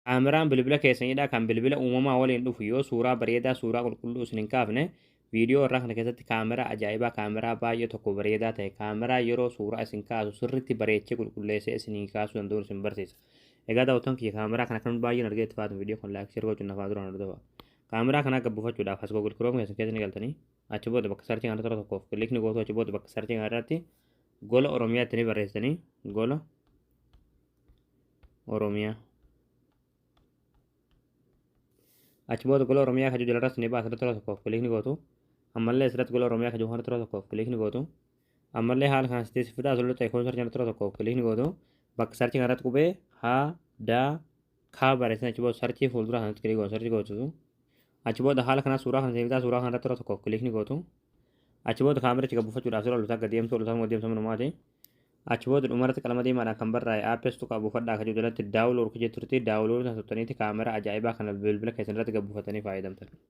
Kaameraan bilbila keessaniidha kan bilbila uumamaa waliin dhufu yoo suuraa bareedaa, suuraa qulqulluu isin hin kaafne, viidiyoo irraa kana keessatti kaameraa ajaa'ibaa, kaameraa baay'ee tokko bareedaa ta'e, kaameraa yeroo suuraa isin kaasu sirriitti bareechee qulqulleessee isinii kaasuu danda'u isin barsiisa. Egaa daawwattoon kiyya, kaameraa kana kan baay'een argee itti fayyadamu, viidiyoo kun like, share gochuun nafaa duraan hordofaa. Kaameraa kana akka buufachuudhaaf as Google Chrome keessan keessa ni galtanii, achi booda bakka searchii kana tola tokkoof click ni gootu. Achi booda bakka searchii kana irratti Gola Oromiyaatti ni barreessitanii, Gola Oromiyaa. Achi booda Gola Oromiyaa kajuu jalarratti ni baasa, tola tokkoof click ni gootu. Ammallee asirratti Gola Oromiyaa kajuu kana tola tokkoof click ni gootu. Ammallee haala kana sitti fidaa, asirratti icon searchii kana tola tokkoof click ni gootu. Bakka searchii kanarratti qubee H D K barreessan, achi booda searchii fuuldura kanatti click gootu, searchii gootu. Achi booda haala kana suuraa kana fidaa, suuraa kanarratti tola tokkoof click ni gootu. Achi booda kaamericha gad buufachuudhaaf sirra olutaa gad deemtu, olutaa deemtu manumaati. Achi booda dhumarratti qalama diimaadhaan kan barraa'e "apps tuqaa buufadhaa" kan jedhu jalatti "download" kan jetturti, download sana tuqxaniiti kaameraa ajaa'ibaa kana bilbila keessan irratti gad buufatanii fayyadamtan.